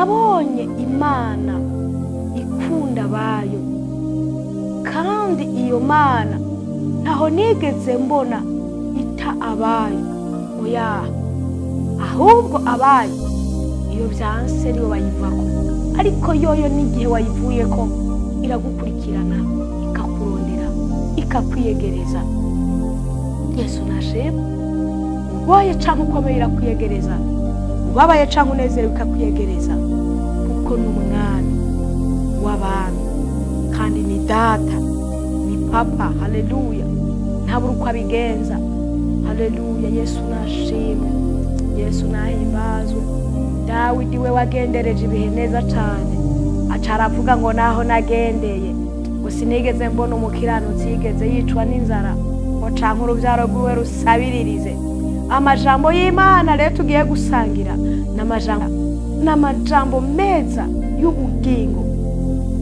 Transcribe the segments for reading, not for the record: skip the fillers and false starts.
Nabonye Imana ikunda abayo, kandi iyo Mana ntaho nigeze mbona ita abayo. Oya, ahubwo abayo iyo byanse nibo bayivako, ariko yoyo n'igihe wayivuyeko iragukurikirana, ikakurondera, ikakwiyegereza. Yesu nashimwe. Ugoye canke ukomeye irakwiyegereza, ubabaye canke unezerewe ikakwiyegereza, kuko ni umwami w'abami kandi ni data, ni papa. Haleluya, ntabura uko abigenza. Haleluya, Yesu nashimwe, Yesu nahimbazwe. Dawidi we wagendereje ibihe neza cane, aca aravuga ngo naho nagendeye ngo sinigeze mbona umukiranutsi yigeze yicwa n'inzara, ngo canke uruvyaro rwiwe rusabiririze. Amajambo y'Imana rero tugiye gusangira n'amajambo meza y'ubugingo,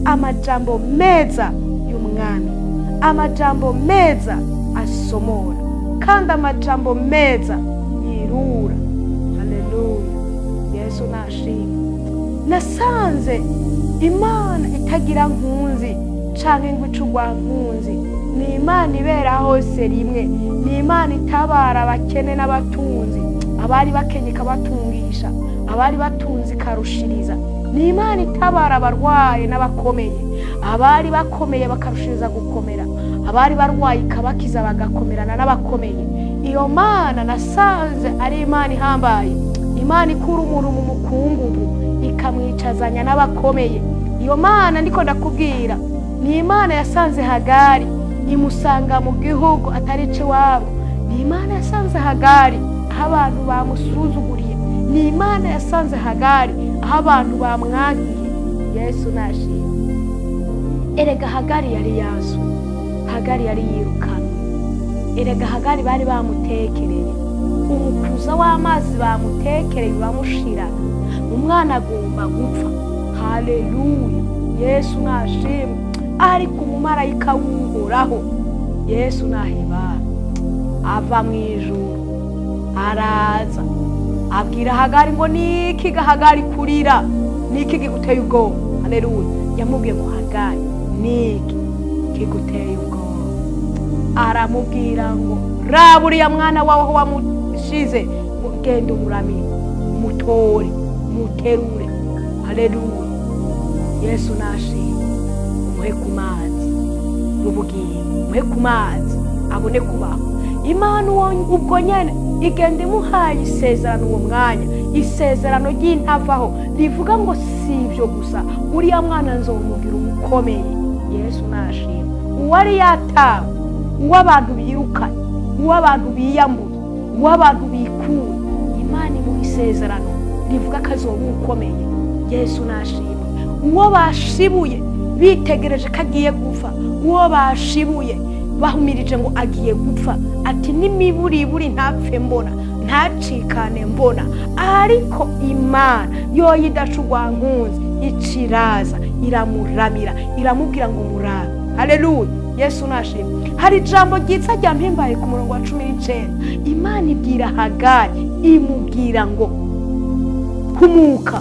amajambo meza y'umwami, amajambo meza asomora, kandi amajambo meza yirura. Haleluya, Yesu nashimwe. Nasanze Imana itagira nkunzi canke ngo icugwa nkunzi. Ni Imana ibera hose rimwe, ni Imana itabara abakene n'abatunzi, abari bakenye ikabatungisha, abari batunze ikarushiriza. Ni Imana itabara abarwaye n'abakomeye, abari bakomeye bakarushiriza gukomera, abari barwaye ikabakiza bagakomerana n'abakomeye. Iyo Mana nasanze ari Imana ihambaye, Imana ikura umuntu mu mukungugu ikamwicazanya n'abakomeye. Iyo Mana ndiko ndakubwira ni Imana yasanze Hagari imusanga mu gihugu atari iwabo. Ni Imana yasanze Hagari aho abantu bamusuzuguriye. Ni Imana yasanze Hagari aho abantu bamwankiye. Yesu nashimwe. Erega Hagari yari yazwe, Hagari yari yirukanwe, erega Hagari bari bamutekereye umukuza w'amazi, bamutekereye bamushirana, umwana agomba gupfa. Haleluya, Yesu nashimwe. Ariko umumarayika w'Uhoraho, Yesu nahibara, ava mu ijuru araza abwira Hagari ngo niki Hagari kurira, niki kiguteye ubwoba? Haleluya. Yamubwiye ngo Hagari niki kiguteye ubwoba? Aramubwira ngo raba uriya mwana wawe aho wamushize, ngo genda umuramire, mutore, muterure. Haleluya, Yesu nashimwe. Umuhe ku mazi y'ubugingo, umuhe ku mazi abone kubaho. Imana ubwo nyene igenda imuhaye isezerano uwo mwanya, isezerano ry'intavaho rivuga ngo si ibyo gusa, uriya mwana nzomugira umukomeye. Yesu nashimwe. Uwari yatawe, uw'abantu birukanye, uw'abantu biyambuye, uw'abantu bikuye, Imana imuha isezerano rivuga ko azoba ukomeye. Yesu nashimwe. Uwo bashibuye bitegereje ko agiye gupfa, uwo bashibuye bahumirije ngo agiye gupfa, ati n'imiburiburi ntapfe mbona, ntacikane mbona. Ariko Imana yoyo idacugwa nkunzi iciraza iramuramira, iramubwira ngo murabe. Haleluya, Yesu nashimwe. Hari ijambo ryiza ryampimbaye ku murongo wa 19. Imana ibwira Hagari, imubwira ngo humuka.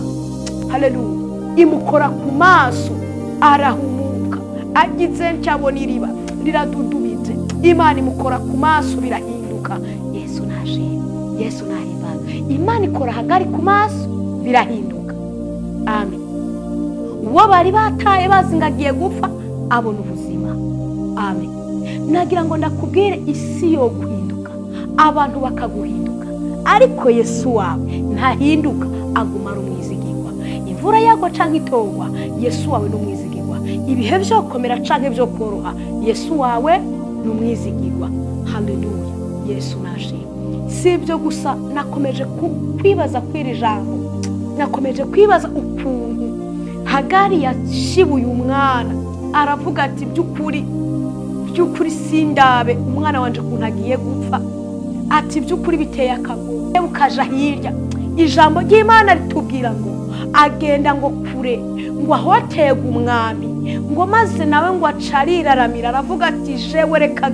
Haleluya, imukora ku maso arahumuka, agize ncyabona iriba riradudubitse. Imana imukora ku maso birahinduka. Yesu nashimwe, Yesu nahimbaza. Imana ikora Hagari ku maso birahinduka. Amen. Uwo bari bataye bazi ngo agiye gupfa abona ubuzima. Amen. Nagira ngo ndakubwire isi yo guhinduka, abantu bakaguhinduka, ariko Yesu wawe ntahinduka, aguma ari umwizigirwa. Imvura yagwa canke itogwa, Yesu wawe ni umwizigirwa. Ibihe byo komera canke byo koroha, Yesu wawe ni umwizigirwa. Haleluya, Yesu nashimwe. Si ibyo gusa, nakomeje kwibaza kw'iri jambo, nakomeje kwibaza ukuntu Hagari yashibuye umwana, aravuga ati by'ukuri by'ukuri sindabe umwana wanje ukuntu agiye gupfa, ati by'ukuri biteye akagoye. Ukaja hirya, ijambo ry'Imana ritubwira ngo agenda ngo kure, ngo ahotega umwami, ngo maze nawe ngo acariraramira, aravuga ati jewe reka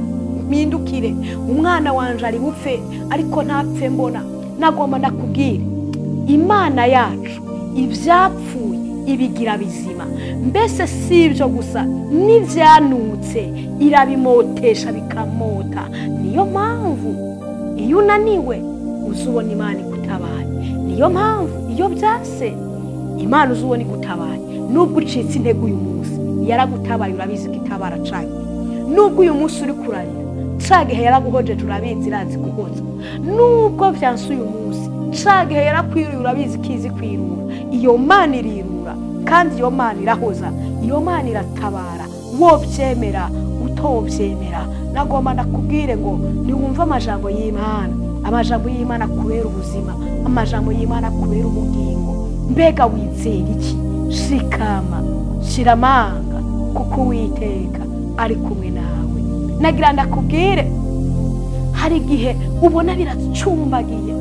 mpindukire, umwana wanje ari bupfe ariko ntapfe mbona. Nagomba ndakubwire, Imana yacu Ivyapfuye ibigira bizima. Mbese si ibyo gusa, n'ibyanutse irabimotesha bikamota. Niyo mpamvu iyo unaniwe uzubona Imana igutabaye. Niyo mpamvu iyo byase Imana uzubona igutabaye. Nubwo ucitse intege uyu munsi, yaragutabaye, urabizi ko itabara cyagihe. Nubwo uyu munsi uri kurarira, cyagihe yaraguhojeje, urabizi irazi guhoza. Nubwo byanse uyu munsi, cyagihe yarakwiriye, urabizi ko izi kwirura. Iyo Mana irirura, kandi iyo Mana irahoza, iyo Mana iratabara. Wobyemera utobyemera, nagomba ndakubwire ngo niwumve amajambo y'Imana. Amajambo y'Imana kubera ubuzima, amajambo y'Imana kubera ubugingo. Mbega wizera iki? Shikama, shira amanga, kuko Uwiteka ari kumwe nawe. Nagira ndakubwire, hari igihe ubona biracumbagiye,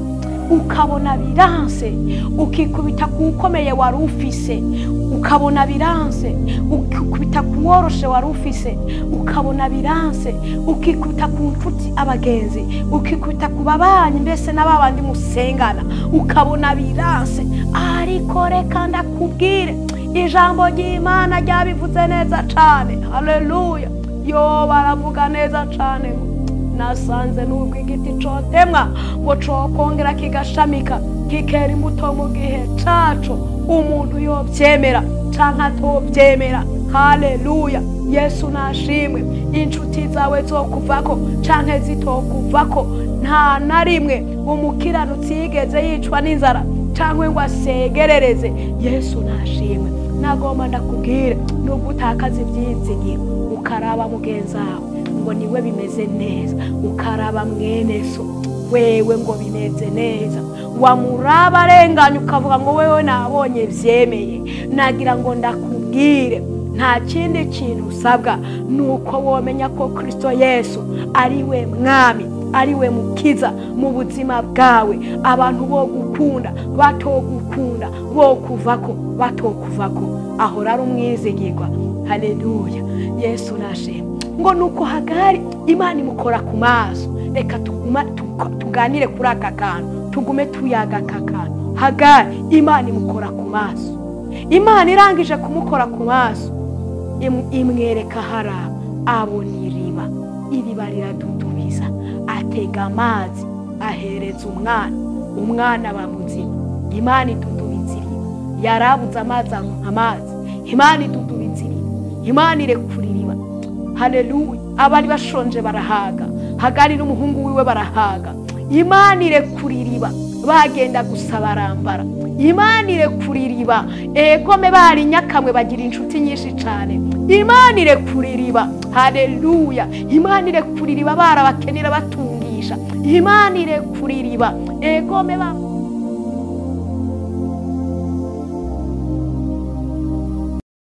ukabona biranse, ukikubita ku ukomeye wari ufise, ukabona biranse, ukikubita ku woroshe wari ufise, ukabona biranse, ukikubita ku nshuti abagenzi, ukikubita ku babanyi mbese n'ababandi musengana, ukabona biranse. Ariko reka ndakubwire, ijambo ry'Imana ryabivuze neza cane. Haleluya! Yo baravuga neza cane ngo nasanze nubwo igiti cotemwa ngo cokongera kigashamika kikera imbuto mu gihe caco, umuntu yobyemera canke atobyemera. Haleluya! Yesu nashimwe. Inshuti zawe zokuvako canke zitokuvako, nta na rimwe umukiranutsi yigeze yicwa n'inzara canke ngo asegerereze. Yesu nashimwe. Nagomba ndakubwire, nubwo utakaza ibyizigiro, ukaraba mugenzi wawe ngo niwe bimeze neza, ukaraba mwene so wewe ngo bimeze neza, wamuraba arenganya ukavuga ngo wewe nabonye byemeye. Nagira ngo ndakubwire, nta kindi kintu usabwa nuko womenya ko Kristo Yesu ari we Mwami, ari we Mukiza mu buzima bwawe. Abantu bo gukunda batogukunda, bo kuvako batokuvako, ahora ari umwizigirwa. Haleluya! Yesu nashimwe. Ngo nuko Hagari Imana imukora ku maso. Reka tuganire kuri aka kantu, tugume tuyaga aka kantu. Hagari Imana imukora ku maso. Imana irangije kumukora ku maso, imwereka haraba, abona iriba, iriba riradudubiza, atega amazi, ahereza umwana, umwana bamuzima. Imana idudubiza iriba, yarabuze amazi aronka amazi. Imana idudubiza iriba, Imana irekura iriba. Haleluya! Abari bashonje barahaga, Hagari n'umuhungu wiwe barahaga. Imana irekura iriba, bagenda gusa barambara. Imana irekura iriba, egome bari nyakamwe bagira inshuti nyinshi cane. Imana irekura iriba. Haleluya! Imana irekura iriba, barabakenera batungisha. Imana irekura iriba, egome ba